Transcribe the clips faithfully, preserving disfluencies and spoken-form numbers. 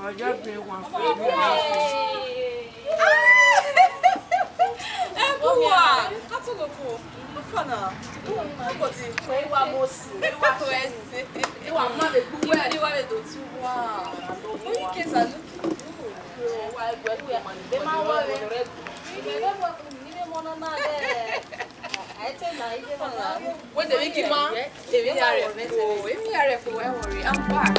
Ọjọ́ bí wọn fún mi. Ẹkúnwà, kátólókò, fọnà, ọkọ̀tì, ìwà mọ̀ọ́sì, ìwà tó ẹsẹ̀, ìwà mọ̀ lè gbúwẹ̀, ìwà lè dòtú wà. Oyin kẹsà ló kì í. Ìwà ẹgbẹ́ tó yẹ, ẹ máa wọ rẹ. Ìgbẹ́ lẹ́gbẹ̀ẹ́ kùn ní ilé mọ́ náà náà rẹ̀. Ẹ tẹ́ náà ilé mọ́ náà. Wọ́n tẹ̀lé kí n má. Èmi ni a rẹ̀ fún o, èmi ni a rẹ̀ fún o, ẹ wọ̀ rí, I'm back.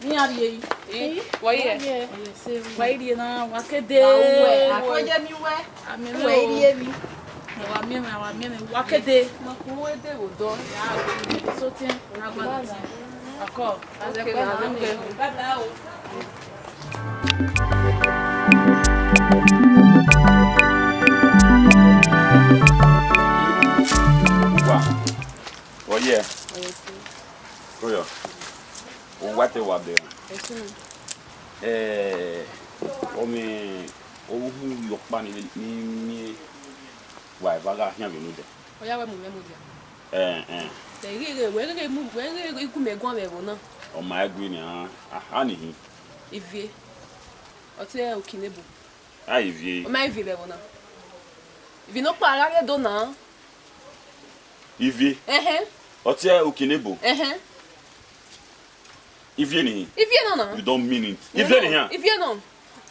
Iran rhie yi. Wa ye? Wa i rhie na, wa ke dee. Wa ye mi wẹ. Amẹ wa i rhie mi. Wa miẹn mwẹ, wa miẹn mwẹ, wa ke dee. Ma ku wẹ dee vbe odọ. Ya, so tiẹn, na gba tiẹn. Akọ, azẹ kpẹ na, bye bye o. Wa, wa ye? Koyọ, u wa te wa bẹre. Eh, ọmọ ovbuhu yọ ọkpa ni, ni miẹn wa eva gha khian vbe nodẹ. Ọ ya wẹ mu mwẹ mudia. Eh, eh. Ẹ ghi ghe, wẹ ghi mu, wẹ ghi igu mẹ guan vbe ẹvbo na. Ọ ma ẹgui nian, aha ni hin. Ivie. Ọ te Okinebo. A ivie. Ọ ma ivie vbe ẹvbo na. Ivie nọkpa gha ghe do na. Ivie. Ẹhẹn. Ọ te Okinebo. Ẹhẹn. Ivie ni hin. Ivie nọ na. You don't mean it. Ivie ni hin. Ivie nọ.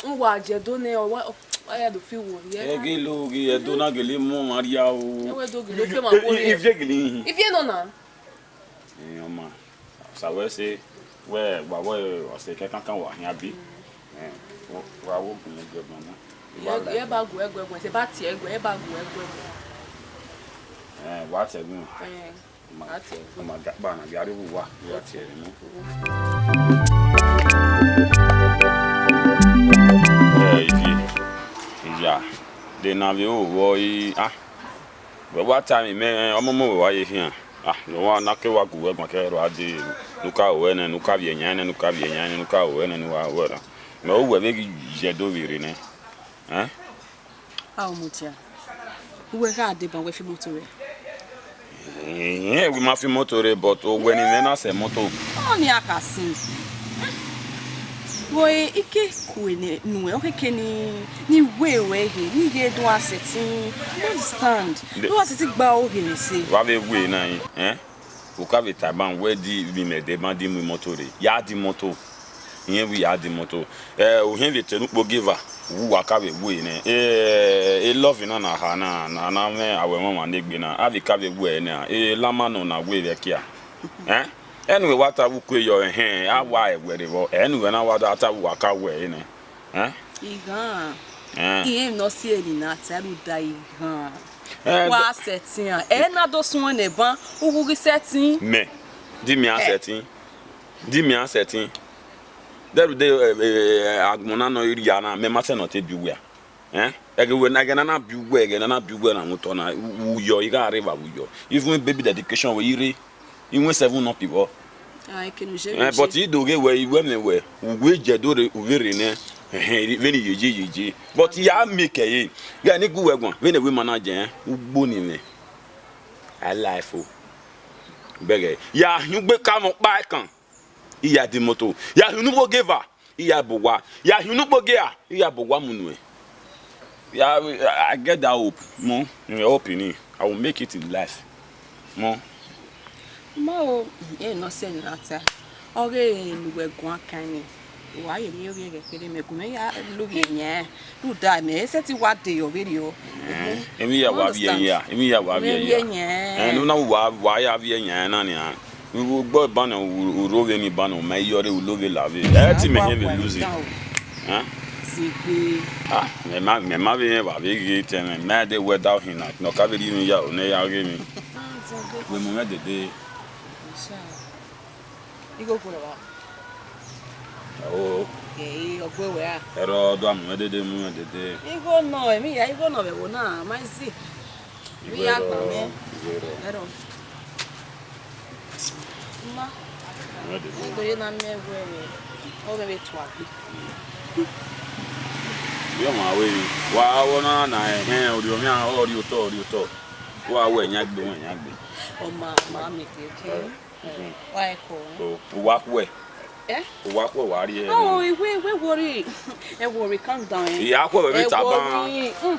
N wa je do nẹ, ọ wa, ọ ya do fi wo rrie. Ẹ gele oghe, ẹdo na gele mu ọmwa ria o. Ẹ wẹ do gele fi ọmwa wo rrie. Ivie gele hin. Ivie nọ na. Ẹ, ọma, sa wẹ sẹ, wẹ, wa wẹ ọse kẹkan kan wa hin abi. Ẹ, wa wo gun ẹgbẹ ọgbọn na. Ẹ, ẹ ba gu ẹgbẹ ọgbọn, ẹse ba tie ẹgbẹ, ẹ ba gu ẹgbẹ ọgbọn. Ẹ, wa tie ẹgbẹ. Ẹ. Ma, ma ga kpa na, via rre vbe uwa, via tie ẹre nọ. Ẹ, ivie, iya, de na vbe ro vbọ i, ah, wẹ wa tama mẹ, ọmọmọ wẹ wa ye khian. Ah, ne wa na ke wa gu wẹ gban kẹ rua de, ne u ka ru ẹnẹ, ne u ka vbiẹ yan ẹnẹ, ne u ka vbiẹ yan ẹnẹ, ne u ka ru ẹnẹ, ne u wa ru ẹnẹ. Mẹ, uwẹ vbe ghi ye ẹdẹ ovbi rre nẹ. Ẹn? A, Ọmọdia, uwẹ gha deba wẹ fi imoto rẹ? Ehẹn, wẹ ma fi imoto rre, but owẹ ne imẹ na sẹ imoto. Ọni a ka sin. Vbe ike kue ne nuẹn, ọ khẹke ni, ni wẹ ruẹ ehe, ne I ghe do a sẹtin, you understand? Do a sẹtin gba ohe ne se. Wa vbe wẹ na, ẹn? U ka vbe tama wẹ di vbe imẹ deba di mu imoto rre, ya di imoto. Irẹn vbe ya di imoto. Ẹ, u hẹn vbe te ne ukpogieva, u wa ka vbe wẹ nẹ. Ẹ, e love na na ha na, na, na mwẹ awẹ mwa ne egbe na, a vbe ka vbe wẹ nẹ, e lama nọ na wẹ vbe ẹkia. Ẹn? Ẹnuwẹ wa ta vbe uku eyọ, ẹhẹn, a wa ẹwẹ rre vbọ, ẹnuwẹ na wa da ta vbe uwa ka wẹ nẹ. Ẹn? Ighan, ẹn, irẹn emwi ne ọ si ẹre na ta rhunmwuda ighan. Ẹn, wa sẹtin, ẹ na do suẹn nẹ ban, uwu ghi sẹtin. Mẹ, di mẹ a sẹtin, di mẹ a sẹtin. Dẹrhudẹ, ẹ, ẹ, ẹ, agbọn na nọ i rhia na, mẹ ma sẹ ne ọ te bi uwẹ a. Ẹn? Ẹghẹ wẹ na, ẹghẹ na na bi uwẹ, ẹghẹ na na bi uwẹ na mu otọ na, u, u yọ, I gha rre evba vbe u yọ. Even baby dedication wẹ i rre, I win seven up vbọ. Ah, ekene u je. Eh, but I do ghe wẹ, I wẹ mẹ wẹ, u wẹ je do re, u vbe rre nẹ, ẹhẹn, vbene I ye ye ye ye. But I ya make ẹre, ghẹ ne I gu wẹ guan, vbene wẹ ma na jẹ, ugbo ni mwẹ. I life o. Bẹghe, ya hin ugbe ka mwẹ ọkpa ẹkan. I ya di imoto. Ya hin unu vbe ogieva, I ya bu owa. Ya hin unu vbe ogieva, I ya bu owa mu nuẹn. Ya, I get that hope. Mo, I hope in it. I will make it in life. Mo. Mo, e nọ sẹ ne a ta. Ọ ghe ne uwẹ guan kan ni. Wa ye miẹn ovbi ẹghẹ kherhe mẹ gu mẹ ya lughe yan. Rhunmwuda mẹ, e sẹtin wa de yọ vberriọ. Eh, emwi ya wa vbiẹ ya, emwi ya wa vbiẹ ya. Eh, ne u na wa, wa ya vbiẹ yan na nian. U, u gbọ eban nẹ, u, u ro vbene iban nẹ, u ma yọ rre, u lo vbe la vbe. Ẹ ti mẹ hẹn vbe lose. Eh? Zigbe. Ah, mẹ ma, mẹ ma vbe rẹn wa vbe ghe tẹ mwẹ. Mẹ de wẹ da hin na, nọ ka vbe rhie emwi ya ro ne ya ghe emwi. Wẹ mu mwẹ dede. Igho khuẹ wa. O. Ee, ọ gbe wẹ a. Ẹrọ do a mu mwẹ dede, mu mwẹ dede. Igho nọ, emwi ya igho nọ vbe ẹvbo na, ma i si. Vbe ya gba mwẹ. Igho ẹrọ. Ẹrọ. Ma. Mu mwẹ dede. Igho ye na miẹn wẹ, ọ vbe vbe tua gbe. Vbe ọmwa wẹ, wa wọ na na ẹhẹn, orhiọn mwa, ọ rhie otọ, ọ rhie otọ. Wa wẹ yan gbe, wẹ yan gbe. Ọ ma, ma mi ke ke. Wa ẹko. O, wa khuẹ. Eh? Wa khuẹ, wa rhie. Oh, iwe, iwe worry. Ẹ worry, calm down, eh. Iya khuẹ vbe Ẹ taba. Worry. Mm.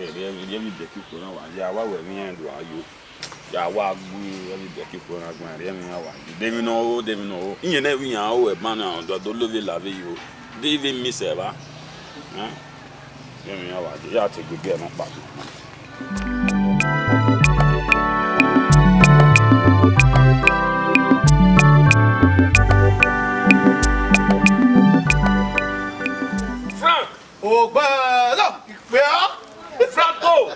Eh, rhie, rhie mi bẹki khuẹ na wa. Ya wa wẹ mi yan do ayo. Ya wa gbe, rhie mi bẹki khuẹ na gba, rhie mi yan wa. De mi nọ o, de mi nọ o. Iye ne wi yan o, ẹ ma na, do, do lo vbe la vbe yo. De vbe mi sẹ va. Eh? Rhie mi yan wa, ya te gbegbe ẹ nọ kpa. Frank! Ogbẹlọ, ikpe a. Franco!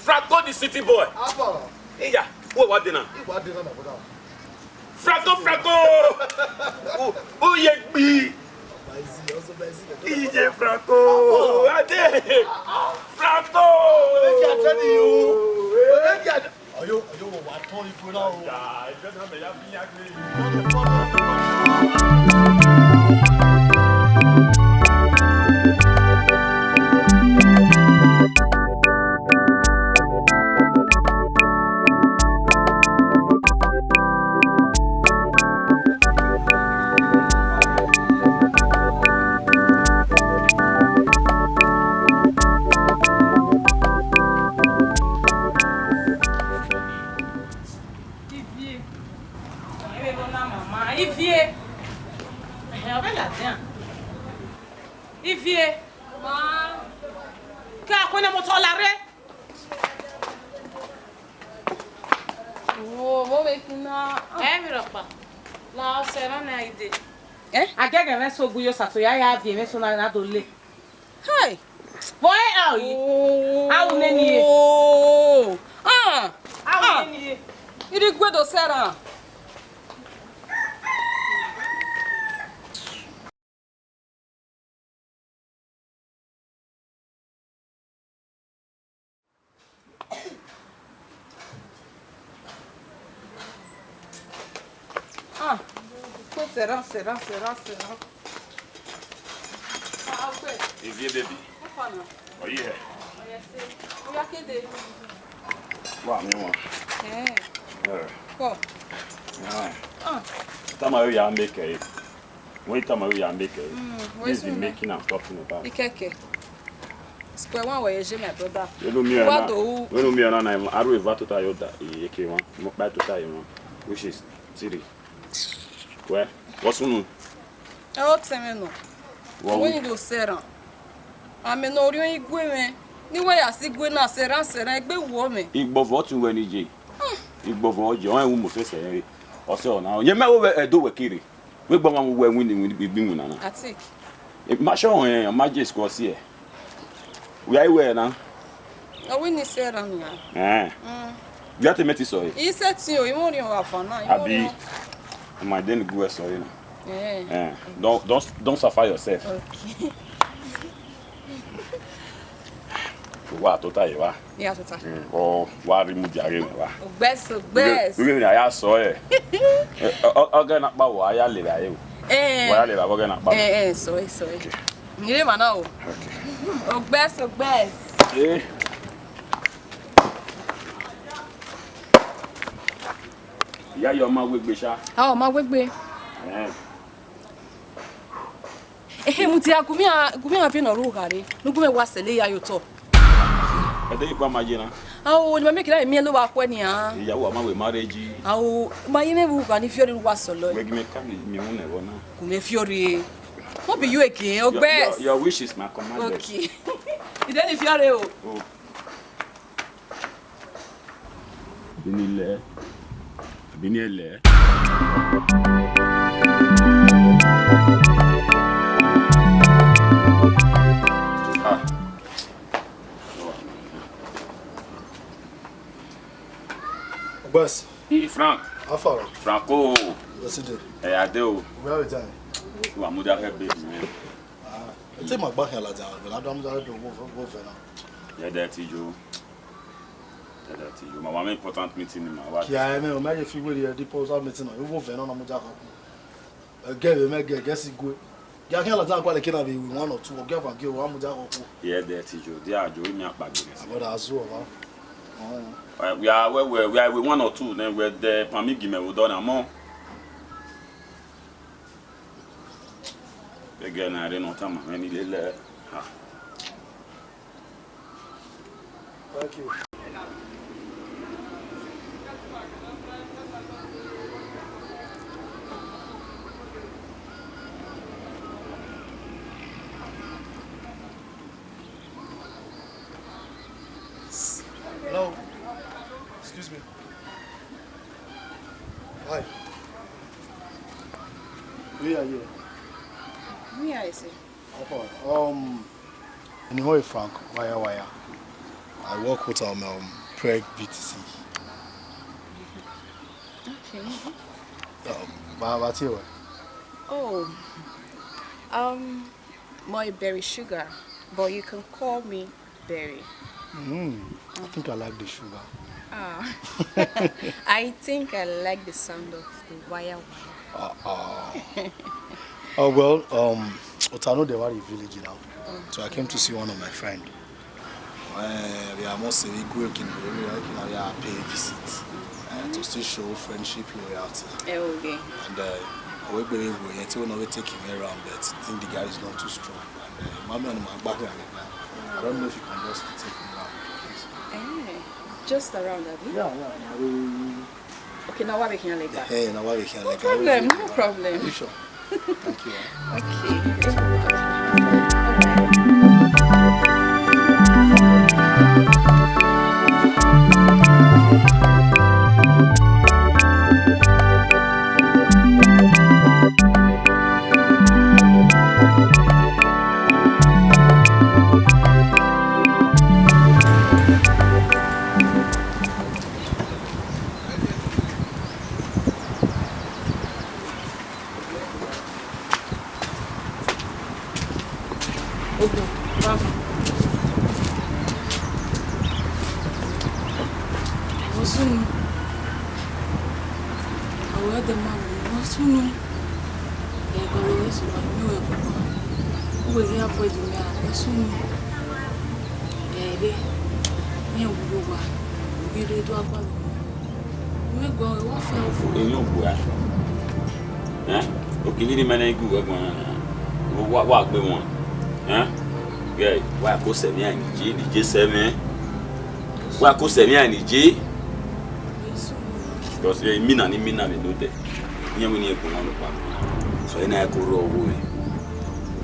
Franco the city boy. Abọ. Iya, wo wa dena. Iwa dena na boda. Franco, Franco! U, u ye gbi. Iye Franco! Ade! Franco! Eke a tell you. Eke a Ọyọ, ọyọ, wọ wa tọn ikue na o. Ivie. Ẹ vbe rọ na mama, Ivie. Ẹhẹn, ọ vbe ladian. Ivie. Ma. Ke a kue ne motọ la rre. Wo, wo vbe kina. Ẹ vbe rọkpa. La ọsẹ na na ide. Eh? A gẹgẹ mwẹ so gbe yo sa so ya ya viẹ mwẹ so na na do le. Hey! Vọ ẹ a yi? Oh. A wu neni ye. Ah! A wu neni ye. Iriguedo sẹra. Ah, kue sẹra, sẹra, sẹra, sẹra. Ah, okay. Ivie baby. How far now? Oh yeah. Oh yeah, see. Oh yeah, kede. Wa mi wa. Eh. Eh. Ko. Ah. Ah. Tama yo ya make it. When you tell me we are making, mm, this is the making I'm talking about. Ikeke. Square one where you my brother. You know me, what do? You know me, and I, I don't even to tell you that. Eke one, mo pa to tell you one, which is three. Well, what's one? Oh, tell me no. What when we you do, sir? Ame ne ọ rhie igwe mwẹ. Ne I wẹ ya si igwe na sẹra sẹra, egbe wo mwẹ. Igbọvọ tun wẹ ni ye. Igbọvọ ye, ọ rẹn wu Moses ẹre. Ọ sẹ ọna. Ye mẹ wo vbe Ẹdo wẹ kere. Wẹ gbọmọ mu wẹ win win igbi win nana. I think. Ma sure, eh, ma je score si ẹ. Wẹ a i wẹ na. Ọ win ni sẹra nia. Eh. Mm. Wẹ a te mẹ ti sọ ẹ. I sẹ ti o, I won't run off now. Abi. My den gu ẹ sọ ẹ na. Eh. Eh. Don't, don't, don't suffer yourself. Okay. Wa tota ye wa. Ya tota. Mm, ọ wa rhie mudia ghe mwẹ wa. Ogbẹs, ogbẹs. Ughe, ughe na ya sọ ẹ. Ọ, ọ, ọghe na kpa wa ya lele ẹ o. Eh. Wa ya lele ọghe na kpa. Eh, eh, sọ ẹ, sọ ẹ. Okay. Ni re ma na o. Okay. Ogbẹs, ogbẹs. Eh. Iya yo ma wegbe sha. A, ọ ma wegbe. Eh. Ehe, mudia, gu mwẹ a, gu mwẹ a viẹ ne ọ rre ugha re, ne u gu mwẹ wa sẹlẹ ya ye otọ. Ẹdẹ ikpa ma ye na. Ao, ne ma miẹn kira miẹn lo vbe akhuẹ nian. Iya, wa ma wẹ marriage. Ao, ma ye mwẹ vbe ugha ni viọ rre ne uwa sọlọ. Wẹ gi mwẹ ka mi, mi wu nẹ vbọ na. Gu mwẹ viọ rre. No be you again, your, your, ogbẹs. Your wish is my commandment. Okay. I de ni viọ rre o. Oh. Abi ni lẹ, abi ni lẹ. Ah. Ogbẹs. Hey, Frank. How far? Franco. What's it do? Ẹ ya dee o. Where we time? Wa mudia khẹ baby mwẹ. Ah, te ma gba khian ladian, vbe na do mudia do wo, wo vẹ na. Yẹ dẹ ti yo. Yẹ dẹ ti yo. Ma wa mẹ important meeting ni ma wa. Kia ẹ mẹ, o ma ye fi weri ẹ di pause meeting na. Wo vẹ na na mudia khọ. Ẹgẹ vbe mẹ gẹ, gẹ si gue. Gẹ a khian ladian gualọ eke na vbe one or two, ọ gẹ ọvan gẹ, wa mudia khọ kpo. Yẹ dẹ ti yo, dia yo, imi akpa gele. Abọda azu ọva. Ẹ, wia wẹ wẹ wia wẹ one or two nẹ wẹ dẹ pami gi mẹ vbe odọ na mọ. Ẹgẹ na rre ne ọ tama mwẹ ni lele. Ha. Thank you. Hello. Excuse me. Hi. Yeah, yeah. Me, I say. Papa, um, my name is Frank Waya Waya. I work with, um, um, Preg B T C. Okay. Um, ba, ba ti wẹ? Oh, um, my Berry Sugar, but you can call me Berry. Mm, I think I like the sugar. Ah, I think I like the sound of the wire wire. Uh, uh. Oh, well, um, Otano, they were the village now. So I came to see one of my friend. Eh, we are must say we go, we are pay visit. Eh, to still show friendship, loyalty. Eh, okay. And, uh, we be able to take him around, but I think the guy is not too strong. And, uh, Mami and my back, I don't know if you can just take me around, please. Eh, just around, abi? Yeah, yeah, yeah. Okay, now what we can like that? Hey, now what we can like that? No problem, no problem. Are you sure? Thank you. Okay. Ogun, bravo. Vbọ sunu? Ọ wẹ dẹ ma wẹ, vbọ sunu? Ẹ, gọlọ wẹ sunu, mi wẹ koko. Uwẹ ghi a void mẹ a, vbọ sunu? Ẹ, rre, iran wẹ uwa, u ghi rre do a gualọ. Emwi ogbua. Ẹn? Okiekie ne imẹ na i gu wẹ guan na, wa, wa gbe wọn. Ẹn? Ghẹ, wa ko sẹ emwi a ni je, ni je sẹ mwẹ. Wa ko sẹ emwi a ni je. Because, eh, imina ni imina vbe nodẹ. Iran wẹ ne irẹn gu wọn nọkpa. So, ena ko rre ọgho mwẹ.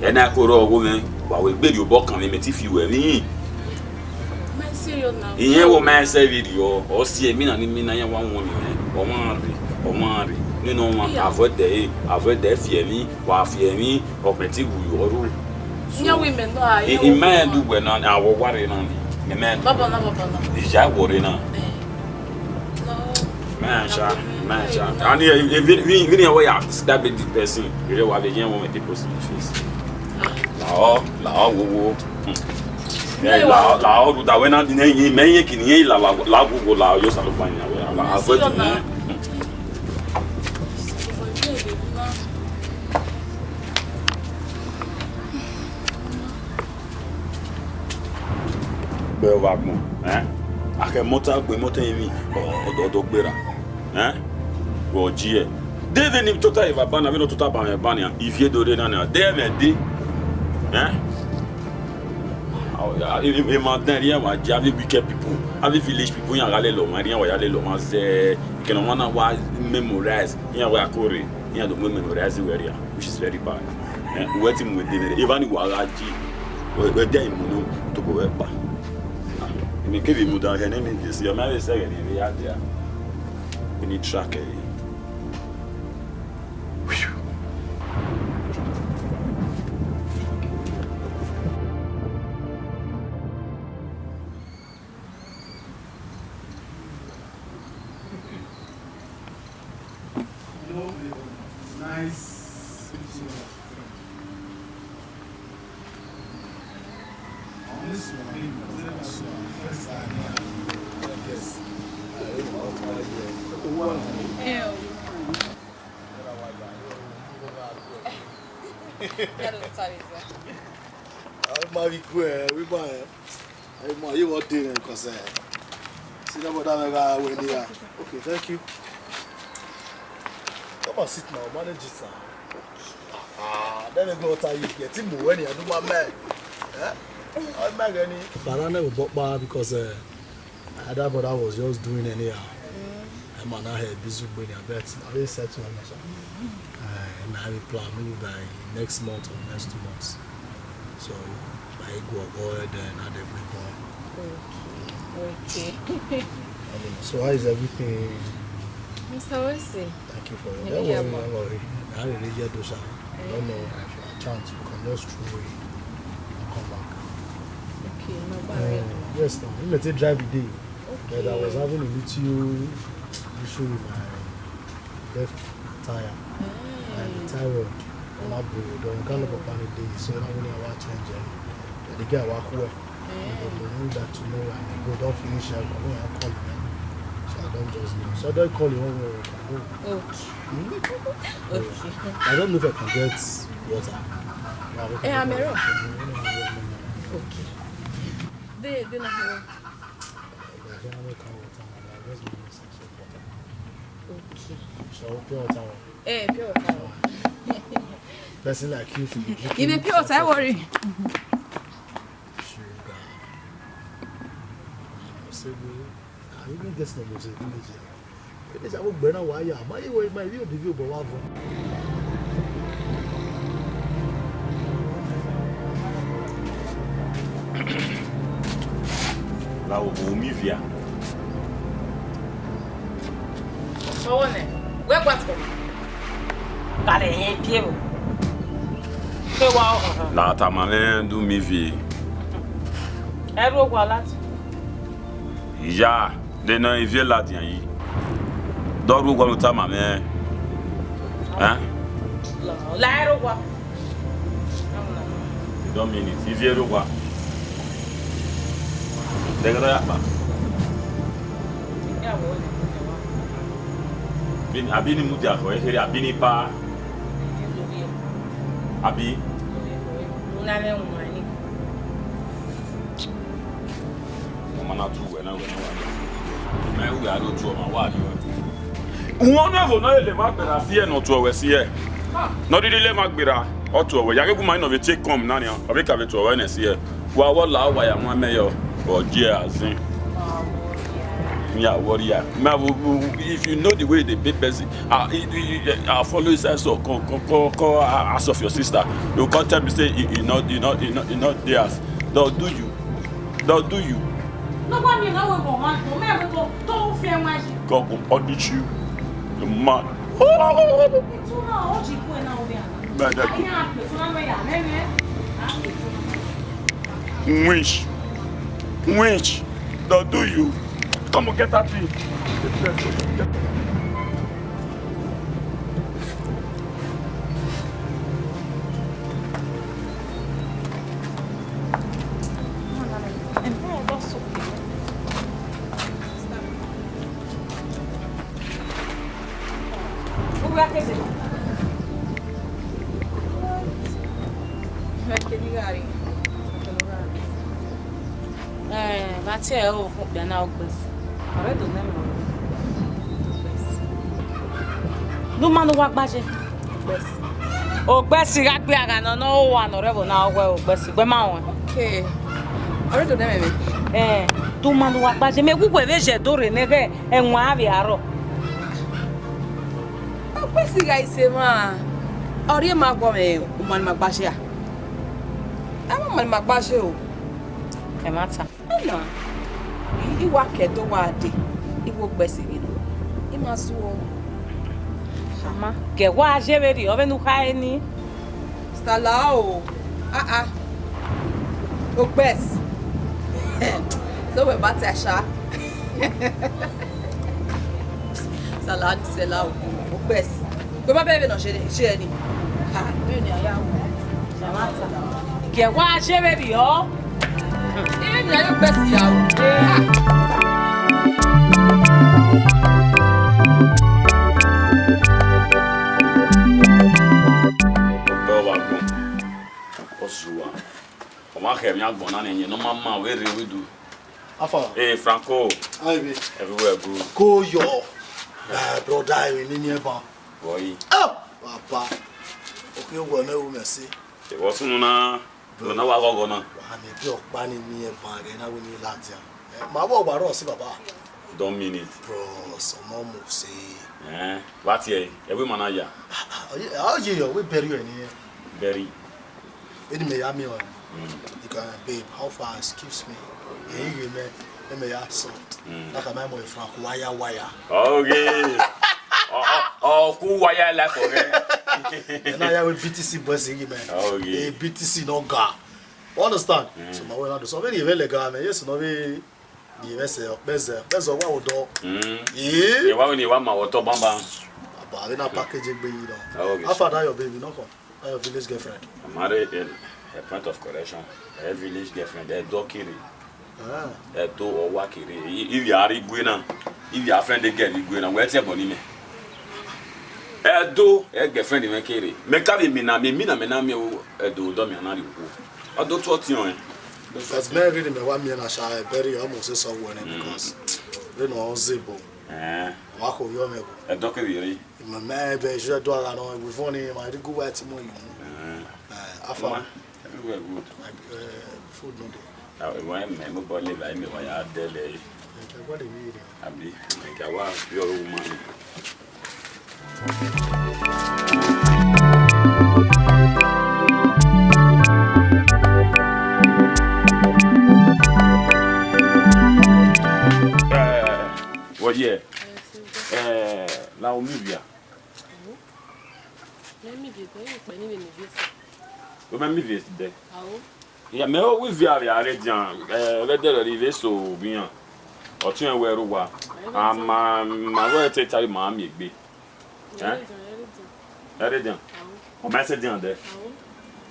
Ena ko rre ọgho mwẹ. Wa wẹ gbe rhie obọ kan mwẹ, mẹ te fi wẹ emwi. Mẹ serious na. Iyẹn wo ma sẹ video, ọ si emina ni imina, iran wa wọn ni, ọ ma rre, ọ ma rre. Nene ọmwa, avoid ẹre, avoid ẹre fi emwi, wa fi emwi, ọ mẹ te wu yo ọrhu. Iran wi mẹ nọ a, I, iran I wo ma ma. Du wẹ na, awọ wa rre na ni. Mẹ ma du. Baba na, baba na. Ija wọ rre na. Eh. No. Man, sha, man, sha. And eh, eh, vini, vini, vini, wa ya describe the person. You know, wa be yan one with the person in face. Lao, lao, wo, wo. Hmm. Eh, lao, lao, ruda, wẹ na, ni, ni, mẹ ye kini, ye la, la, la, wo, wo, lao, yo, sa lo pa ni, la, la, avoid ni. Hmm. Gbe wa gbọn, ẹn? A khẹ mọta gbe mọta emwi, ọ, ọ, ọ do gbera, ẹn? Vbe ọ ji ẹ. De vbene tota eva ba na, vbene tota ba mwẹ ba nian, ivie do rre na nian, de ẹmwẹ de, ẹn? Emwa dan erriọ wa je, avbe wicked people, avbe village people, iran gha lele ọmwa, iran wa ya lele ọmwa zẹ, ekene ọmwa na wa memorize, iran wa ko rre, iran do mu memorize wẹ ria, which is very bad. Eh, uwẹ te mu dee vberriọ, evba ni wa gha je, wẹ, wẹ dia imu no, tobọ wẹ kpa. Emwi kevbe imu da hẹ ne emwi de si, ọ ma vbe sẹ ẹghẹ ne emwi ya dia. Vbene I track ẹre. Ọ ma vbe ikue, vbe ima rẹn. Ẹ ma ye vbe ọ de rẹn, cause, eh, see that brother mẹ gha wẹ ne ya. Okay, thank you. Come and sit now, manage it, sir. Ah, then we go to you. Get him when you do my man. Eh? How am I getting? But I never bought bar because, uh, that brother was just doing anyhow. Mm. I'm an ahead busy when I bet. I will set you on, sir. Uh, I will plan maybe by next month or next two months. So, I go go then add everything. Okay. Okay. So how is everything? Mister Wesley. Thank you for it. Yeah, don't worry, don't worry. I really get those. I don't know if I chance we can just throw it and come back. Okay, no worry. Uh, yes, now. Let me take drive the day. Okay. But I was having a little issue with my left tire. Mm. And the tire rod, on my board, on kind of a funny day, so I don't know what change it. But the guy walk away. Mm. But we know that tomorrow and go don't finish, I go and call him. So I don't just know. So I don't call him one way. Okay. Hmm? Okay. I don't know if I can get water. Yeah, we can Eh, get I'm water. Around. Okay. They, they not here. Yeah, I can't make water. I just want to Okay. So, pure water. Eh, pure water. Person like you to be drinking. Even pure water, worry. Sugar. Say, well, I even get some of the village. Village, I will burn a wire. My, my, my, you, the view, but what? La wo mi via. Ọwọ nẹ, wẹ gua tọ. Kale hin pie o. Ke wa o. La tama mwẹ du mi vie. Ẹrhu owa lati. Ya, de nọ ivie ladian yi. Dọ rhu owa ne u tama mwẹ. Ẹn? La ẹrhu owa. Dọ minute, ivie rhu owa. Dẹghẹ dọ ya kpa. Abi ni mudia khọ ekherhe, abi ni ba. Abi. Ọ ma na tu wẹ na, wẹ na wa. Mẹ ru ya do tu ọmwa wa ni wẹ. Uwẹ ọnọ ẹvbo nọ lele emwa gberra si ẹe ne ọ tuẹ wẹ si ẹe. Nọ rhirhi lele emwa gberra, ọ tuẹ wẹ. Ya ghe gu ma nọ vbe tie come na nian, ọ vbe ka vbe tuẹ wẹ nẹ si ẹe. Wa wọ la wa ya wan mẹ yọ, ọ die azin. Me, I worry ya. Me, I will, will, if you know the way they pay person, I, I, I, I follow his ass or call, call, call, call ass of your sister. You can't tell me say he, he not, he not, he not, he not dey house. They'll do you. They'll do you. No, what me, no, we go, man. No, me, we go. Don't fear my God will punish you. The man. It's too much. What you going on there? Man, that I can't put on my, yeah, man. Winch. Winch. They'll do you. Come on, get that thing. Eh, vbe a tie ẹre okhuo okpia na, Ogbẹsi. Ọ rre do nẹ mwẹ. Ogbẹsi. Ne u ma ne uwa gbaje. Ogbẹsi. Ogbẹsi gha gbe agha nọ, ne ọ ho uwa ne ọ rre ẹvbo na, ọ wẹ Ogbẹsi, gbe ma ruẹn. Okay. Ọ rre do nẹ mwẹ vbe. Eh, ne u ma ne uwa gbaje, mẹ wu wẹ vbe zẹ do rre nẹ ghẹ ẹwaẹn avbe arọ. Ogbẹsi gha i sẹ emwa, ọ rhie ma guọ mwẹ, u ma ne ima gbaje a? Ẹ ma ma ne ima gbaje o. Ẹmwata. Ẹna, I, I wa ke Ẹdo wa dee, I wo Ogbẹsi vbe nọ, I ma zuọ. Ama, gie wa je vberriọ, vbene u khare ni. Stella o, ah ah, Ogbẹsi. So wẹ ba te asha. Stella ni Stella o, Ogbẹsi. Wẹ ma bẹghe vbene ọ ye, ye ni. Ha, vbene a ya ru. Gie wa je vberriọ. Ẹ, ne a yo best ya o. Ọgbẹe ọvba agbọn, ọ zuwa. Ọ ma khẹ emwi agbọn na ne ẹyẹn ne ọ ma ma vbe rre vbe du. Afa. Hey, Franco. How you be? Everywhere good. Koyo. My brother, you need me, ban. Boy. Oh, papa. Okay, well, me, we see. It was soon na. Bro, na wa ghọghọ na. Wa miẹn ebi ọkpa ni miẹn ban ẹghẹ na wẹ ne I ladian. Eh, ma vbe ọgua rrọọ si, baba. Don't mean it. Bros, ọmọ mu se. Eh, vbe a tie ẹre, ẹvbo ima na ya. Ah, ah, oh, yeah, oh, yeah, yeah, we bury you in here. Bury. Eni mẹ ya miẹn ọẹn. Mm. You can, babe, how far? Excuse me. Ẹi ghe mẹ, ẹ mẹ ya soft. Mm. Like, am I more frank? Waya, waya. Okay. Ọ, ọ, ọ, ku waya life ọghẹ. Ẹ na ya wẹ B T C boys ghi mẹ. Okay. Eh, B T C no ga. You understand? Mm. So, ma wẹ na do. So, very, very legal, man. Yes, no, very, the best, eh, best, eh, best of what we do. Mm. Eh? Ẹ wa wẹ ne I wa ma wẹ otọ banban. Aba, we na package egbe yi na. Okay. How far that your baby, no come? That your village girlfriend? I married in a point of correction. A village girlfriend, a dog kiri. Ah. Ẹdo ọ wa kere, i, ivbi a rre igue na, ivbi a friend girl igue na, wẹ tie ẹbọ ni mẹ. Ẹdo, ẹ girlfriend mwẹ kere. Mẹ ka vbe mina, mẹ mina, mẹ na miẹn o, Ẹdo dọ mẹ na rrie ukhu. Ọ do tuẹ ọtiọnrẹn. Because mẹ rhirhi mẹ wa miẹn na sha, ẹ, bury almost sẹ sọ wẹ nẹ, mm, because vbene ọ zẹ ebo. Eh. Wa kho yọ mwẹ ebo. Ẹdo kevbe rre. Mẹ, mẹ, ebe, ẹ i do gha nọ, we funny, ma rhie gu wa ẹtin mu yi. Eh. Eh, afa. Ma, everywhere good. Like, eh, food no dey. Ah, we want me, my boy live, I me, why I tell you? Like, I got a meal. Abi, like, I want your woman. Eh, what, yeah? Eh, now, Olivia. Mẹ miẹn ivie, ọ kpẹ ne I vbe miẹn ivie sẹ. Wẹ mẹ miẹn ivie dẹ? Ao. Ya, mẹ ho wẹ ivie a vbe a rre edian, eh, vbe ẹdẹrẹ rre eso vbe iran. Ọtiọnrẹn wẹ rre owa. A ma, ma wẹ te ta ma miẹn egbe. Eh? Ẹ rre edian, ẹ rre edian. Ẹ rre edian. Ao. Ọ ma sẹ edian dẹ? Ao.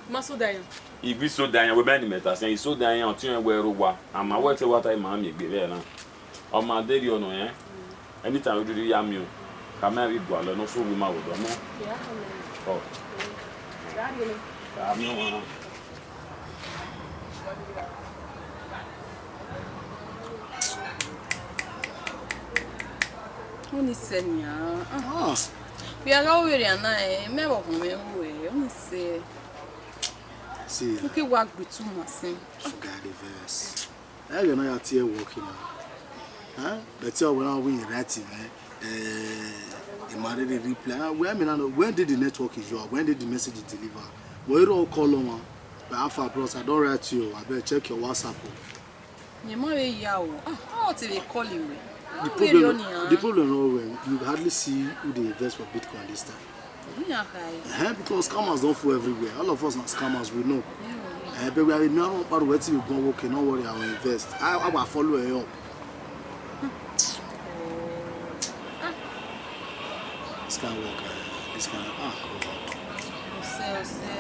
Ma sẹ edian. I ghi sẹ edian, wẹ mẹ ne imẹ ta sẹ, I sẹ edian, ọtiọnrẹn wẹ rre owa. A ma wẹ te wa ta ma miẹn egbe vbe na. Ọ ma deghẹ ọ nọ rẹn, anytime u rhirhi ya miẹn, khama ẹre vbe igualọ ne ọ so wu ima vbe odọ mọ. Ọ. Gha miẹn ọmwa na. Ọni sẹ nian. Ah. Vbe a gha ru vberriọ na, eh, mẹ vbe ọhọn mwẹ ru ẹre, ọni sẹ. See, u ke wa gbe itu ma sẹ. Forget the verse. Ẹghẹ ne ọ ya tie work na. Eh? But ọ wẹ na win right, man. Eh, I ma rhirhi reply. Ah, where me now? When did the network is your? When did the message deliver? Wẹ I rọ call on, but how far, bros? I don write you. I better check your WhatsApp. Ye ma vbe ya o. Ah, how to dey call him? The problem, the problem no well. You hardly see who dey invest for Bitcoin this time. Yeah, okay. Eh, because scammers don full everywhere. All of us na scammers, we know. Yeah. Eh, but we are now part of wetin we go work, no worry, I will invest. I, I will follow you up. This kind of work, eh, this kind of, ah, God. Ose, ose.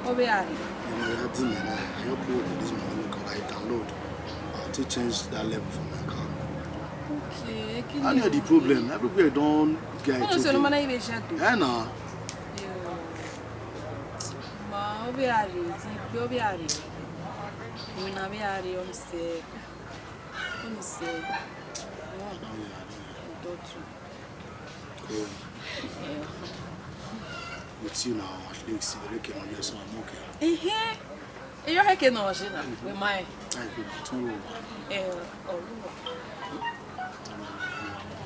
Obe ari. You know, you have to, man. I help you with this money, make I download. I'll take change that level for my account. Okay, I know the problem. Everywhere don get. Ọni sẹ no ma na ibe jẹ do. Eh, na. Yo. Ma, obe ari, ti pe obe ari. Ina be ari, ọni sẹ. Ọni sẹ. Wow. Dọtu. Cool. Yeah. With you now, at least, you can get some more. Ehe. Eyo heke na ọjena, we ma. Thank you. Thank you. Eh, Oluwa.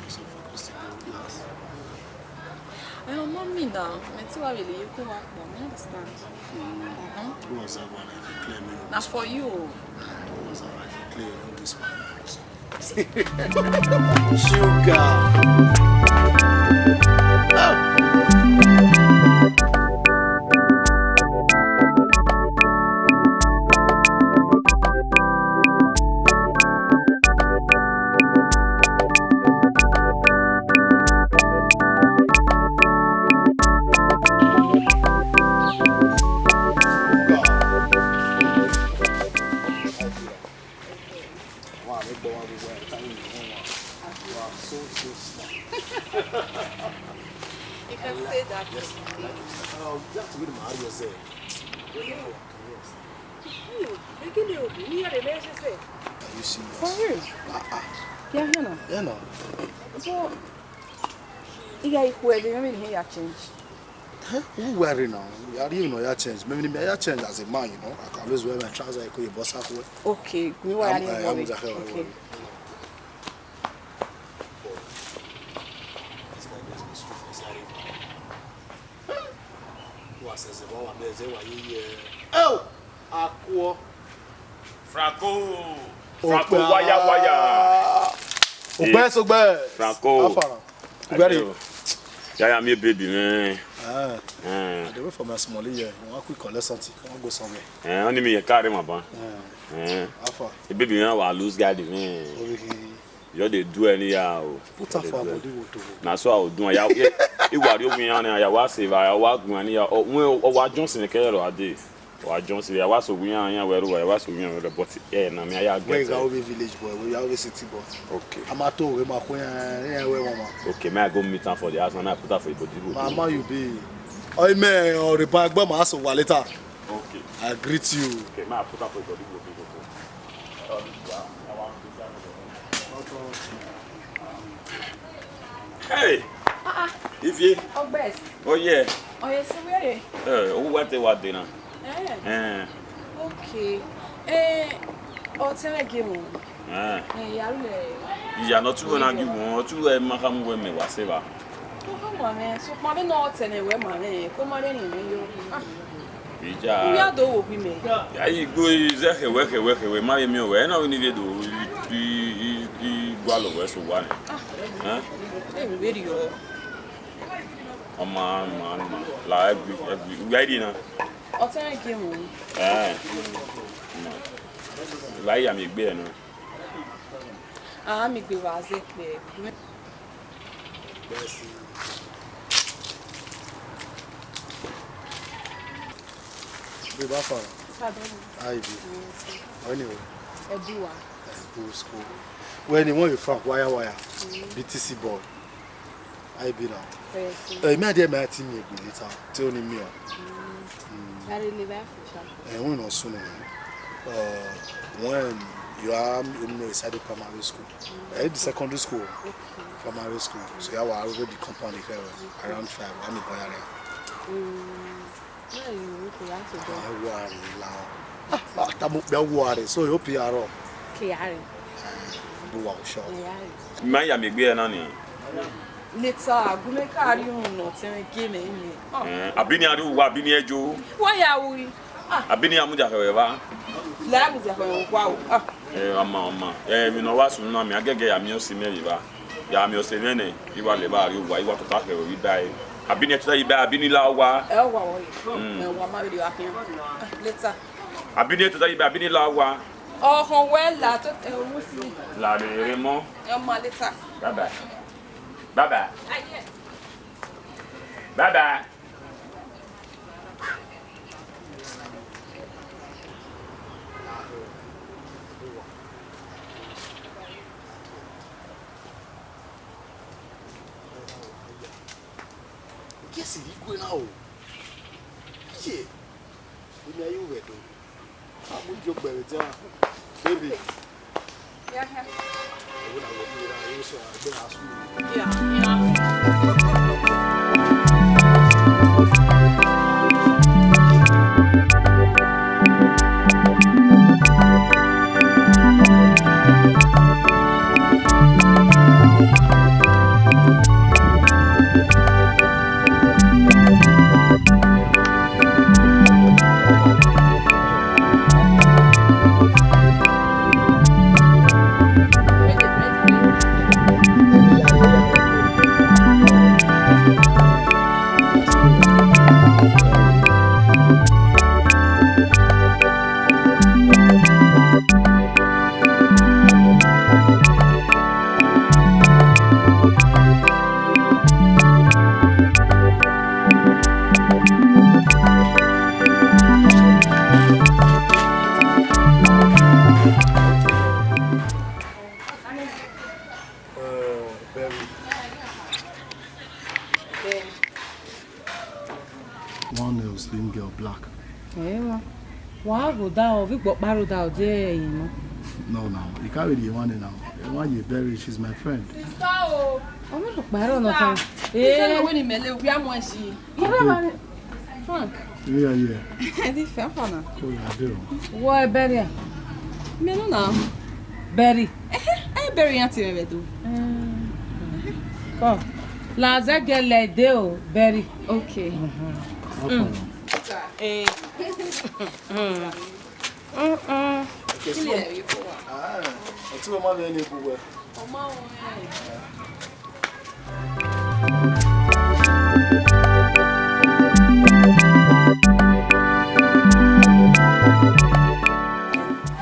So focused in your class. Eh, mommy now, me too, I really, you come back, mommy, understand? Mm. Uh-huh. Who was that one? I can clear me. Na for you. Who was that? I can clear you this one. Sugar. Ekene obi ni yare mẹ sese. Are you serious? For real? Ah, ah. Yeah, you know. Yeah, no. But, ighẹ ikhuo ẹvbe mwẹ ne I ya change. Huh? Who worry now? I didn't even know you change. Maybe me I change as a man, you know. I can always wear my trouser, I could boss up. Okay, we were I'm, I am worried. Okay. Oh, Akuo. Franco. Franco, waya, waya. Ogbe, eh, Ogbe. Franco. How far? Ogbe. Ayo. Yeah, yeah, me baby, man. Ah. Eh. I dey wait for my small here. I wan quick collect something. I wan go somewhere. Eh, only me carry my ban. Eh. Eh. How far? The baby, man, wa lose guard, man. Obi ki. You just dey do anyhow. Put am for body, wo do. Na so I go do am. Ya, ya, I wa ri ogun yan na, ya wa save, ya wa gun yan ya. O, when o wa Johnson ke ro ade. Wa Johnson, ya wa so ogun yan yan we ro, ya wa so ogun yan we ro, but eh, na me ya get. Where you go be village boy, where you go be city boy. Okay. I'm at all, we ma ko yan, yan we mama. Okay, may I go meet am for the house, na me I put am for the body, wo do. Mama, you be. Oh, man, or the bag, but ma so wa later. Okay. I greet you. Okay, may I put am for the body, wo do. Hey! Ah, ah. Ivie. Ogbes. Oh, yeah. Oh, yes, where? Eh, who what they what dinner? Eh. Eh. Okay. Eh, oh, tell me game. Eh. Eh, ya le. Ya no tu na gi won, tu e ma khamu we me wa se ba. Ko khamu ame, so ma be no tene we ma me, ko ma re ni me yo. Ah. Ija. U ya do wo gui mẹ. Ya yi gbe zẹ khẹwẹ, khẹwẹ, khẹwẹ, ma ye miẹn wẹ, ẹ na vbe ni vbe do, i, i, i, i gualọ wẹ so wa nẹ. Ah. Eh? Ẹ vbe rriọ. Ọma, ọma, ọma. La ẹgui, ẹgui. U ya yi na? Ọ tẹn gie mu. Eh. Ọma. U ya yi ya miẹn egbe ẹre na. A miẹn egbe vbe a zẹ kpẹ. Babe, how far? Pardon? How you be? Yes, sir. Anyway. Eduwa. Edu school. Well, ni won ye Frank, waya, waya. Mm. B T C boy. How you be now? Yes, sir. Eh, me a dey my team here later. Tell me. Mm. Mm. Very live for sure. Eh, we no soon. Uh, when you are in the side of primary school, eh, the secondary school, okay, primary school. So you are already compound here around five. I'm a boy. Mm. Well, you okay, you have to go. I worry now. Ah, ah, tamu be worry. So you P R O. K R. Ah, do what shop. Yeah. Ma ya miẹn egbe ẹre na ni. Later, gu mẹ ka rhie uhunmwu nọ tẹn gele ni. Ah. Eh, abini a rhie uwa, abini ẹjo. Wa ya ru. Ah. Abini a mudia khẹ vbe evba. La mudia khẹ vbe uwa o. Ah. Eh, ọma, ọma. Eh, emwi ne ọ wa sunu na, mẹ a gẹgẹ ya miẹn ọse mẹ vbe evba. Ya miẹn ọse mwẹ nẹ, I wa lẹ evba rrie uwa, I wa tota khẹ vbe evba ẹre. Abini tota evba, abini la uwa. Ẹ wa wọ ye. Mm. Ẹ wa ma vbe rrie uwa khian. Ah, later. Abini tota evba, abini la uwa. Ọhọn wẹ la to, ẹ, owu si. La rere mọ. Ẹ ma later. Bye bye. Bye bye. Bye bye. Guess he go now. Yeah. Unu ẹre ẹ i ru vbe Ẹdo. A mu idiọn gbe vbe dia. Baby. Yeah, yeah. Yeah, yeah. Rhoda, ọ vbe gbe ọkpa rhoda, ọ die ẹre nọ. No, no, you can't really want it now. I want you very, she's my friend. Sister o. Ọ vbe rhọkpa rẹ ọnọkan. Sister, no, when he mele, we are more she. Frank. Yeah, yeah. Ẹdẹ fẹ fana. Oh, yeah, I do. Wọ ẹ bẹrẹ a? Mẹ nọ na. Bẹrẹ. Ehe, ẹ bẹrẹ yan ti mẹ do. Come. Lazẹ gẹlẹ de o, bẹrẹ. Okay. How far now? Eh. Mm-mm. Okay, so, ah, I think we might be any good way.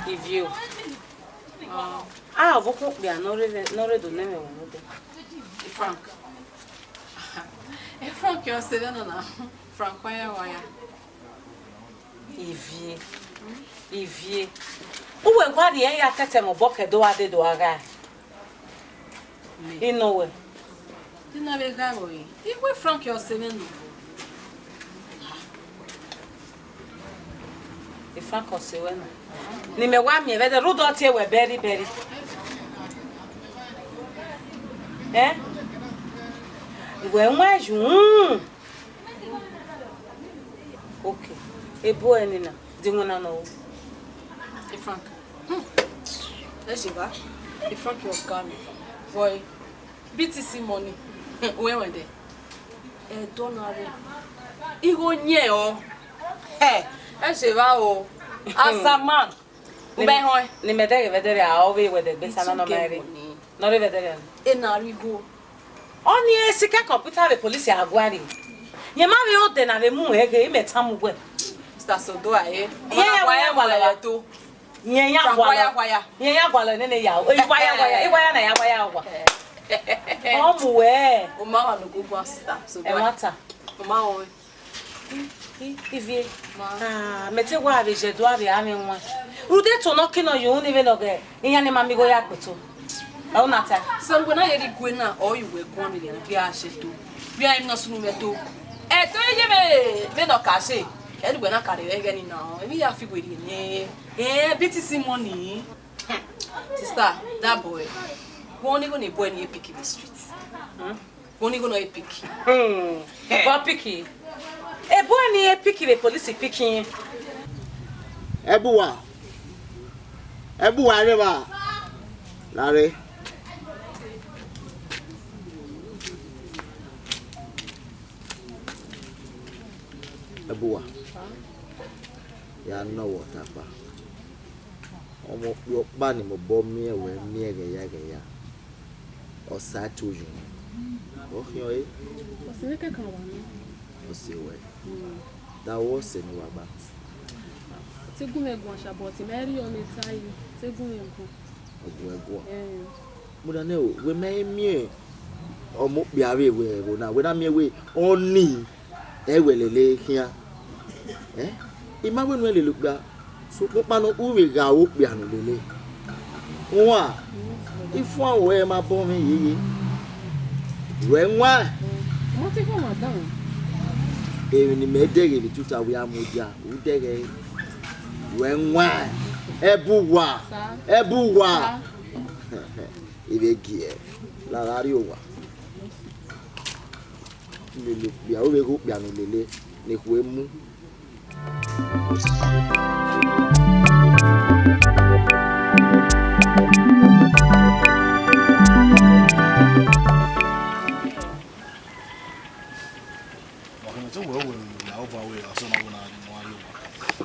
Ivie o. Ah, ọvbokhan okpia ne ọ rre vbe, ne ọ rre do nẹ mwẹ ẹvbo nodẹ. Frank. Frank, ọ sẹ vbene ọ na. Frank, waya, waya. Ivie, Ivie, uwẹ wa rhie ya kẹtẹ mwẹ obọ kẹ do gha dee do gha ghae? Mẹ? Inọ wẹ. Te na vbe ghae vbe ọre? Iwẹ Frank ọ sẹ mwẹ nọ. Frank ọ sẹ wẹ nọ. Ne imẹ wa miẹn vbe ẹdẹ, rhunmwuda ọ tie wẹ bẹrẹ bẹrẹ. Ẹ? Wẹ wan yu. Okay. Ebo ẹni na, de iwinna nọ ru? E Frank. Hmm. Ẹ sẹ evba. E Frank, ọ ga mẹ. Boy, B T C money. Wẹ wẹ dẹ. Ẹdọ na rre. Igho yẹn ọ. Ẹ, ẹ sẹ evba o. As a man. Uba ehọẹn. Ne imẹ dẹghe vbe ẹdẹrẹ, a ọ vbe wẹ dẹ gbe sa na nọ ma rre. Ne ọ rre vbe ẹdẹrẹ. Ena rre igho. Ọnii sikẹ kọmputa vbe polisi a guan rre. Yẹn ma vbe odẹ na vbe mu ẹghẹ, imẹ tama uwẹ. Mister Sodoa, eh. Yẹn ya waya waya. Yẹn ya gualọ. Waya waya. Yẹn ya gualọ nene ya. Waya waya. Iwaya na ya waya wa. Ọ mu wẹ. O ma wa no go gua, Sister Sodoa. Ẹmwata. O ma wọn. I, I, Ivie. Ma. Ah, mẹ te wa vbe zẹ do avbe amwẹ wan. Rhunmwuda eto nọ ke nọ yo ni vbene ọ ghe iran ni ma miẹn igho ya kpeto. Ẹ u na ta. Sẹ uwẹ na ye rhie igue na, ọ ye uwẹ guan vbe ne a gbe a sẹ ẹto. Vbe a na sunu vbe ẹto. Ẹto ye vbe, vbe ne ọ ka sẹ. Ẹ ne uwẹ na ka rre vbe ẹghẹ ni na, emwi ya fi werriẹ nẹ. Eh, B T C money. Sister, that boy. Wẹ ọnii igho ne boy ni e pick vbe street. Hmm? Wẹ ọnii igho ne ọ e pick. Hmm. Vbe ọ pick? E boy ni e pick vbe police pick. Ẹbuwa. Ẹbuwa rre evba. Lare. Ẹbuwa. Ya nọ wẹ ọta kpa. Ọmọ okpia ọkpa ni mobọ miẹn wẹ miẹn ghẹ ya ghẹ ya. Ọ sa ẹtin oyu. Ọ khian ọre. Ọ sẹ vbe kẹkan wa nọ. Ọ sẹ wẹ. Mm. Da wẹ ọ sẹ ne uwa gba. Te gu mwẹ guan sha, but mẹ rhie ọnii tae, te gu mwẹ guan. Ọ gu ẹ guan. Eh. Mudia nẹ o, wẹ mẹ i miẹn ọmọ okpia vbe ẹvbo na, wẹ na miẹn wẹ ọnii ẹ wẹ lele khian. Eh? I ma wẹ ne u lele okpia, sokpan ọkpa nọ, u vbe gha ru okpia ne u lele. Uan, ifuan ruẹ ma bọ mwẹ yeye. Ruẹ wan. Mo ti kọ wan dan. Emwi ne imẹ dẹghe vbe tuta wẹ a mudia, u dẹghe. Ruẹ wan. Ẹbuwa. Sa. Ẹbuwa. Sa. I vbe gie, la gha rrie owa. Lele okpia, u vbe ghe okpia ne u lele, ne ekhue mu. Ọkẹmwẹ te wẹ wẹ ne ya obọ wẹ, ọsẹ na wẹ na rhie owa.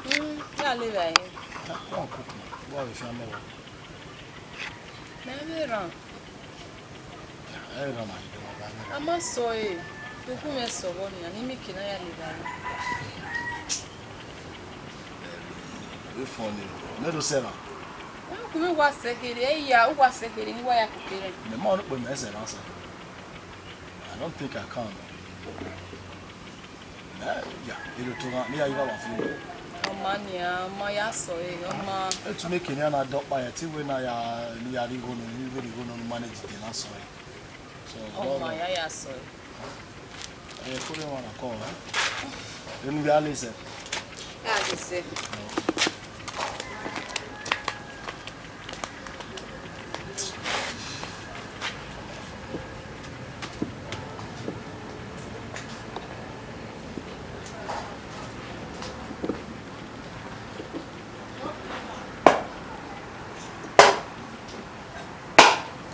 Mm, ya lele ẹre. Go and cook now. Go and fian mẹ wa. Mẹ vbe rhan. Ẹ i rhan ma, I do ma ba mwẹ. A ma sẹ ọre, do gu mwẹ sẹ ọvbọ nia, ne I miẹn eke ne a ya lele ẹre. Ẹ, e funny o. Mẹ do sẹ rhan. Ẹ, ku mwẹ wa sẹ kherhe, ẹ ya, u wa sẹ kherhe, ne I wa ya koko rẹn. Mẹ ma nọ kpe mẹ sẹ rhan sẹ. I don't think I can. Eh, ya, ero to ghan, ne I ya ghi vbe avwanre fi. Ọ ma nian, ọ ma ya sẹ ọre, ọ ma. Etu ne kene a na dẹ ọkpa, ẹ te wẹ ne a ya, ne I ya rhie igho nọ, ne I vbe rhie igho nọ, ne I manage de na sẹ ọre. So, ọ ma ya ya sẹ ọre. Ẹ, kore wan na kọ, eh? Enu ya le sẹ. Ya le sẹ.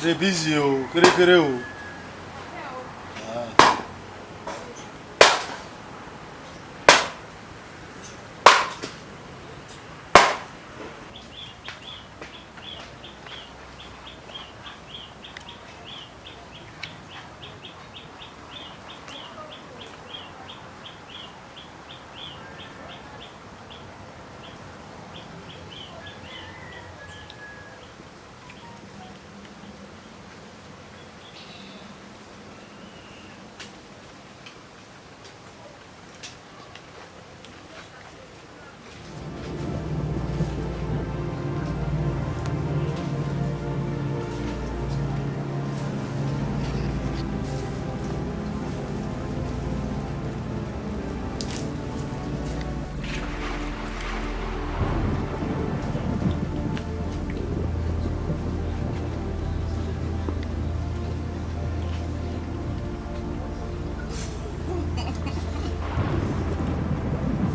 They busy o, kere kere o. Ah.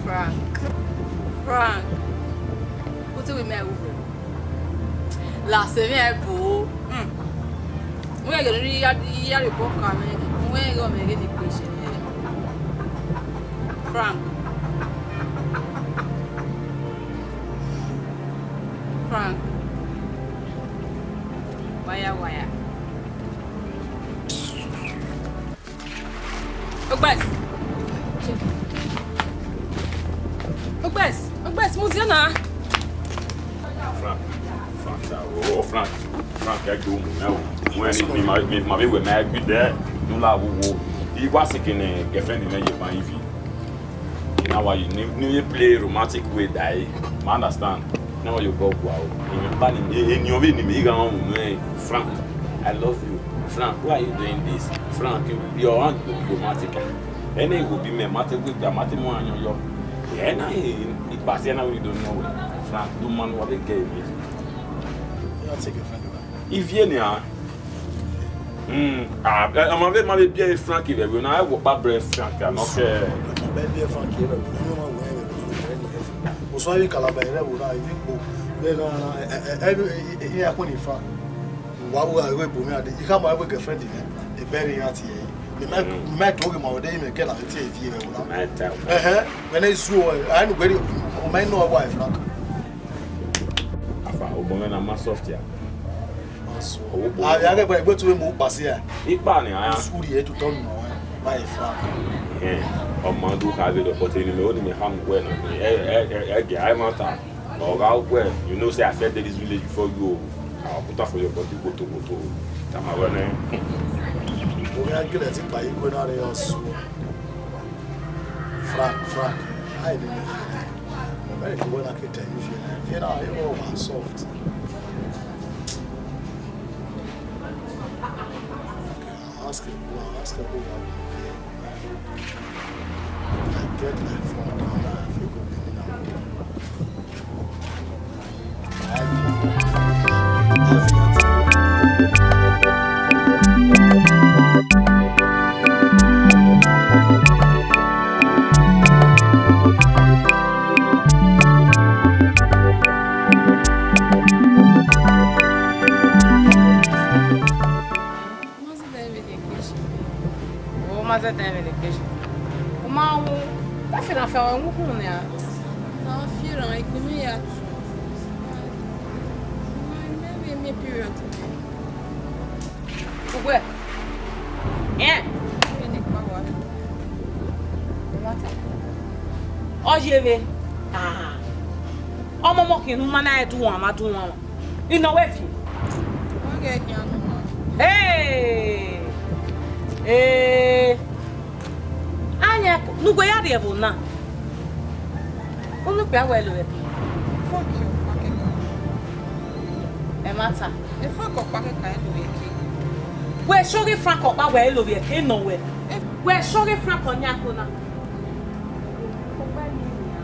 Frank. Frank. Uti wi mẹ ru. La se mẹ bu. Hmm. Wẹ gẹ ni ya ya re bọ ka mẹ. Wẹ gẹ mẹ gẹ ni pe se. Frank. Frank. Waya waya. Ogbẹs. Ogbẹs, Ogbẹs, mudia na. Frank, Frank, oh, Frank, Frank, ẹ gbe umu mẹ o. Wẹ ni, mi ma, mi ma vbe wẹ mẹ gbe dẹ, nu la wo wo. I wa sẹ kene girlfriend mẹ ye ban ivi. Na wa ni, ni play romantic way dae. Ma understand. Na wa yo go gua o. Eni ọba ni, eni ọvbe ni mẹ gha rẹn unu, Frank, I love you. Frank, why are you doing this? Frank, your hand look romantic. Ẹna igho bi mẹ, ma te wegbe, ma te mu ayọn yọ. Ẹna ikpasi ẹna wẹ do nọ wẹ. Frank, do ma ne uwa vbe gẹ emwi. Ya take your friend away. Ivie nia. Hmm. Ah, eh, ọmọ vbe ma vbe biẹ Frank vbe ẹvbo na, ẹ wọ kpa brẹ Frank, a nọ kẹ. Ọmọ vbe biẹ Frank vbe ẹvbo na, ọmọ wẹ vbe ẹvbo na, ọmọ vbe biẹ Frank. Osua vbe Calabar vbe ẹvbo na, ivbi kpo, vbe gha na, ẹ, ẹ, ẹ, ẹ, ẹ, ẹ, ẹ, ẹ, ẹ, ẹ, ẹ, ẹ, ẹ, ẹ, ẹ, ẹ, wa wo gha ghe ebo mẹ ade, I khama wẹ girlfriend mẹ, e bẹre iran tie ẹre. Mẹ ma, mẹ ma tọ ghe ma ọdẹ, mẹ kẹ na vbe tie ivie vbe ẹvbo na. Mẹ ta o. Ẹhẹn, wẹ ne I zuẹ, a ne uwẹ rhie, ọ ma nọ wa Frank. Afa, obọ mwẹ na ma soft ya. Avbe aghẹ gbe tu mu kpasia. Ikpa ni aya. Sukuru ye tutọ nọ, ma e Frank. Eh, ọma do kha ghe dọ, but eni mẹ, oni mẹ khama uwẹ na, ẹ, ẹ, ẹ, ẹ, gie a ma ta. Ọ gha wẹ, you know say I first dey this village before you o. I'll put am for your body, woto, woto. Tama wẹ nẹ. Oya gele ti kpa igwe na re ọsu. Frank, Frank, I didn't know. Very good when I can tell you, you know, you know, I'm soft. Ask him, go and ask him, go and I get my phone down, I feel good now. Ọ ma zẹdẹ vbe ne egbeje. U ma wu, te fian fian ruẹ ukhunmwu nian. Na fian, ikpia mwẹ ya tu. Mẹ vbe miẹn period. Uwẹ. Ẹn. Vbe ne kpa wa. Ọ ye vbe. Ah. Ọmọ ọmọ khian ne u ma na du wan, ma du wan. I nọ wẹ viọ. Ọ ghẹ khian nọ. Hey! Ee! Anya ne uwẹ ya rrie ẹvbo na. Unu kpia wẹ lo vbe ẹke. Fuck you, fuck you. Ẹmwata. E fuck ọkpa kẹka ẹ lo vbe ẹke. Wẹ soghe Frank ọkpa wẹ lo vbe ẹke nọ wẹ. Wẹ soghe Frank ọniankpo na.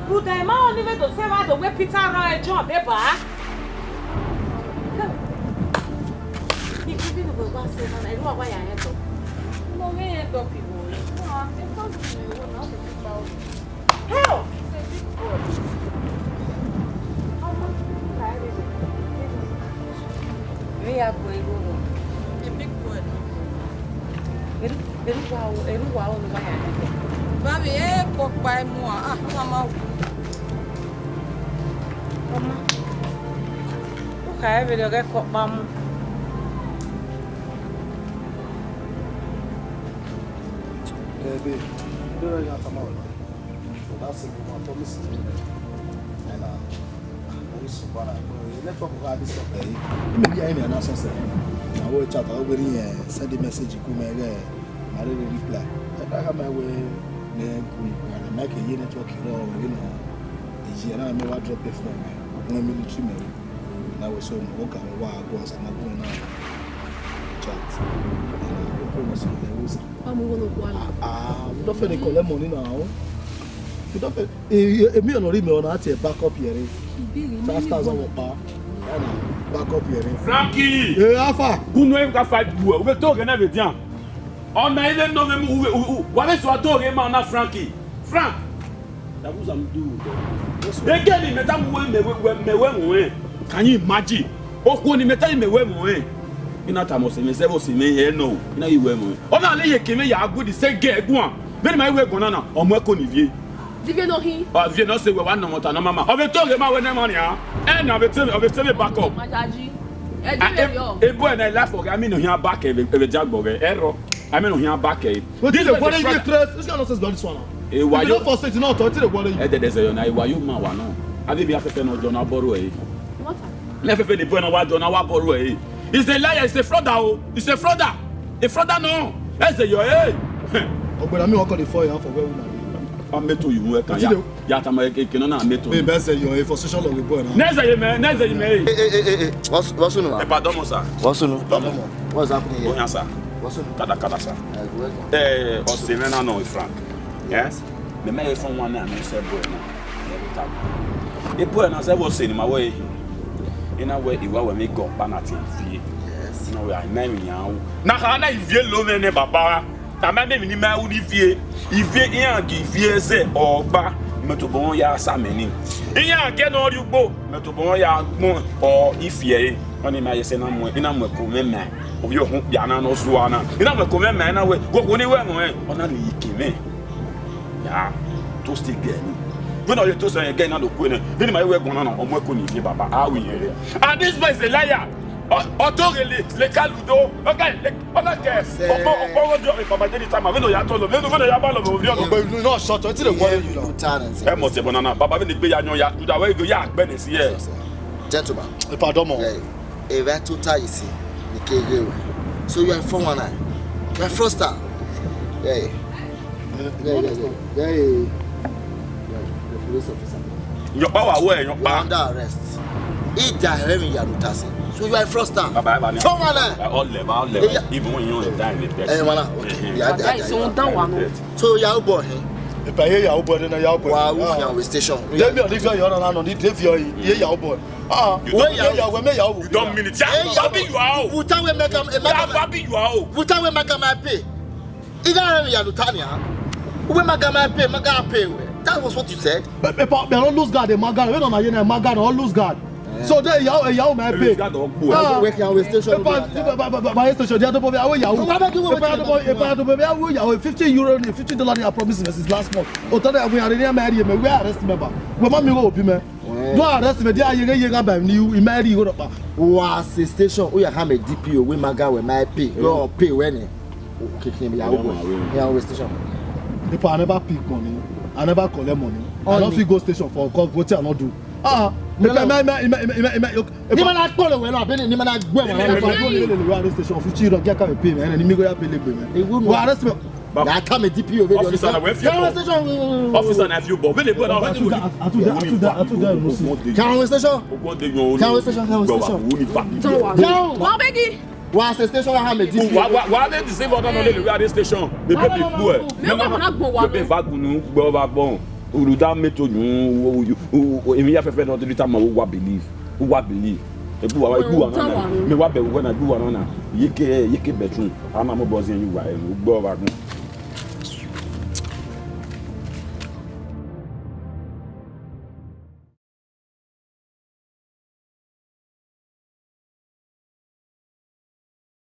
Rhunmwuda emwa ọni vbe do sẹ evba do wẹ Peter rrọọ John deba. Ivbi ne uwẹ wa sẹ na, erha uwa ya rẹn dọ. Mo vbe rẹn dọ ke vbo? Ah, because you know, na o ti pa o. Hell! It's a big boy. Ọmọ, ka ẹ rere. Vbe ya gbe igho rọ. Erha uwa o, erha uwa o, ne uwa ya nẹ. Vavẹ, e kọkpa mu a, ah, mama. Ọma. U khare vberriọ ghẹ kọkpa mu. Eh, babe, you don't really have to know. So that's it, I promise you. And, uh, very soon, but, uh, network will have this stuff, eh? Maybe I may announce something. Na wo chat, I will, eh, send a message, come, eh, I really reply. I got my way, man, cool. And I make a network, you know, you know. Is here now, I may drop the phone, eh? When military, man. Na wẹ so mo ka mo wa go as na go na chat. Ana ko mo so le wis. Wa mu igho ne okhuo na. Ah, u do fe ne collect money now. U do fe, eh, eh, emi ọnọ ri mẹ ọna ati back up here. Five thousand wo pa. Ana back up here. Frankie! Eh, Alpha. Unu em ka five bu. U be to ghe na be dia. Ọna ile no me mu, u, u, u, wa vbe so a to ghe ma na Frankie. Frank! Yabuza mu du. Ege ni mẹ tama uwẹ mẹ wẹ, wẹ, mẹ wẹ mu ẹn. Can you imagine? Okhuo ni mẹ tama mẹ wẹ mu ẹn. I na tama ọse mwẹ, zẹ vbe ọse mwẹ hẹ nọ o. I na ghi wẹ mu ẹn. Ọ na lẹ ye ke mwẹ ya gu di sẹ gẹ guan. Vbene ma i wẹ guan na na, ọ mu ẹko ni viẹ. Divie nọ hin. Ọ viẹ nọ sẹ wẹ wa nọ mọta nọ mama. Ọ vbe to ghe ma wẹ nẹ ma nian. Ẹ na vbe te, ọ vbe te vbe back up. Majaji. Ẹ di vbe yọ. Ebo ẹ na life ọghe, a mi nọ hian back ẹ vbe, ẹ vbe dia gbọ ghẹ. Ẹ rọ. A mi nọ hian back ẹ. Wetin dey worry you, Trace? Which kind of nonsense be all this one now? If you no forsake, you no authority dey worry you. Ẹ dẹdẹ zẹ yọ na, e wayo ma wa nọ. A vbe bi afẹfẹ nọ jọ na bọrọ ẹ. What? Ne afẹfẹ ne boy na wa jọ na wa bọrọ ẹ. He's a liar, he's a frauder o. He's a frauder. A frauder no. Ẹ zẹ yọ, eh. Ọgbẹrẹ mi wọn kọ dey fall yam for where una dey. A me to you, ẹ kan ya. Wetin dey Ya tama eke, eke nọ na me to. Babe, ẹ zẹ yọ, eh, frustration love the boy now. Ne zẹ ye mẹ, ne zẹ ye mẹ, eh. Eh, eh, eh, eh, eh. What's, what's on? Ẹ pardon mo, sir. What's on? Pardon mo. What's happening here? Oyan, sir. What's on? Kada, kada, sir. Eh, welcome. Eh, ọse mwẹ na nọ, Frank. Yes. Mẹ mẹ ye fọn wan na, mẹ sẹ boy na. Ẹ bi ta. E boy na sẹ vbe ọse ni ma wẹ ehi. I na wẹ iwa wẹ mi gọ pa na te ivie. Yes. I na wẹ a na emwi yan o. Na ha na ivie lo mwẹ nẹ baba. Tama emwi ne ima ru ne ivie, ivie iran gie ivie ẹzẹ ọgba, mẹ tobọ wọn ya sa mẹ ni. Iran gie ne ọ rrie ugbo, mẹ tobọ wọn ya gbọn ọ ifi ẹre. Ọni ma ye sẹ na mu, I na mu ẹko mwẹ ma, ovbi ọhọn okpia na ne ọ zua na. I na mu ẹko mwẹ ma, I na wẹ, ghọghọ ne I wẹ ẹmwẹ ọnrẹn, ọ na ni ye ike mwẹ. Ya, toast gẹ ni. Vbene ọ ye toast ẹre gẹ na do kue nẹ, vbene ima ye wẹ guan na, ọ mu ẹko ni ivie baba, a ru iyẹn rre. And this boy is a liar. Ọ, ọ to ghe le, le ka ludo. Ọ ka, le, ọ na kẹ. Ọ, ọ, ọ, ọ, ọ, baba Jenny Tama, vbene ọ ya tọ lọ, vbene, vbene ọ ya ba lọ, vbene ọ. But you know, short, wetin dey worry you now? Ẹ mọ tẹ bọ nana, baba vbene egbe ya yan ya, juda wẹ egbe ya gbẹ nẹ si ẹ. Gentleman. Ẹ pardon mo. Hey, if I total you see, you can hear. So you are four one nine. You are fraudster. Hey. Yeah, yeah, yeah, yeah. Yeah, yeah, yeah. Yeah, the police officer. Yọkpa wa wẹ, yọkpa. You are under arrest. He die, hẹ mi ya luta si. So you are a fraudster. Baba, baba, four one nine. All level, all level. Yeah. Even when you don't die in the bed. Eh, wala. Okay. Yeah, yeah, yeah. So Yahoo boy, eh? If I hear Yahoo boy, then Yahoo boy. Wa wu yan we station. Dem be on the floor, you know, no, no, they fear you. Yahoo boy. Ah, you don't mean it. Abi you are. Wuta we make am, make am. Abi you are. Wuta we make am, I pay. Ida ya lutania. We maga ma pay, maga pay we. That was what you said. But, but, but don't lose guard, eh, maga. We don't know, you know, maga, don't lose guard. So there, you, you, my pay. Lose guard or go. Ah, we can we station. By station, they are the boy, we are. If I had the boy, if I had the boy, we are fifty euro, fifty dollar. They are promising us since last month. Oh, today we are in here, we arrest member. We ma mi go be me. Do arrest me. They are yege yege by me. You marry you. Wa se station. We are have a D P O. We maga we my pay. Your pay when. Keke Yahoo boy. Yahoo station. If I never pick money, I never collect money. I don't fit go station for cause wetin I no do. Ah, me, me, me, me, me, me, me, okay. Ni ma na kpọlọ wẹ na, beni ni ma na gbẹ wẹ na. If I go to the railway station, fifty euro, get car pay me, and ni mi go ya pay legbe me. Wa arrest me. Na come a D P O. Officer na we fi. Yahoo station. Officer na fi bo. Bele bo na. Yahoo station. Yahoo station. Yahoo station. Wa se station wa ha me D P O. Wa, wa, wa dey deceive other no lele we are this station. Me be be poor. Me wa na gbon wa. Me be va gunu gbe wa bon. Uru da me to yun, emi ya fefe no dey tama wa believe. Wa believe. Egbu wa, egbu wa na. Me wa be we na egbu wa na. Yeke, yeke bedroom. Ama mo bozi yu wa, egbu wa gun.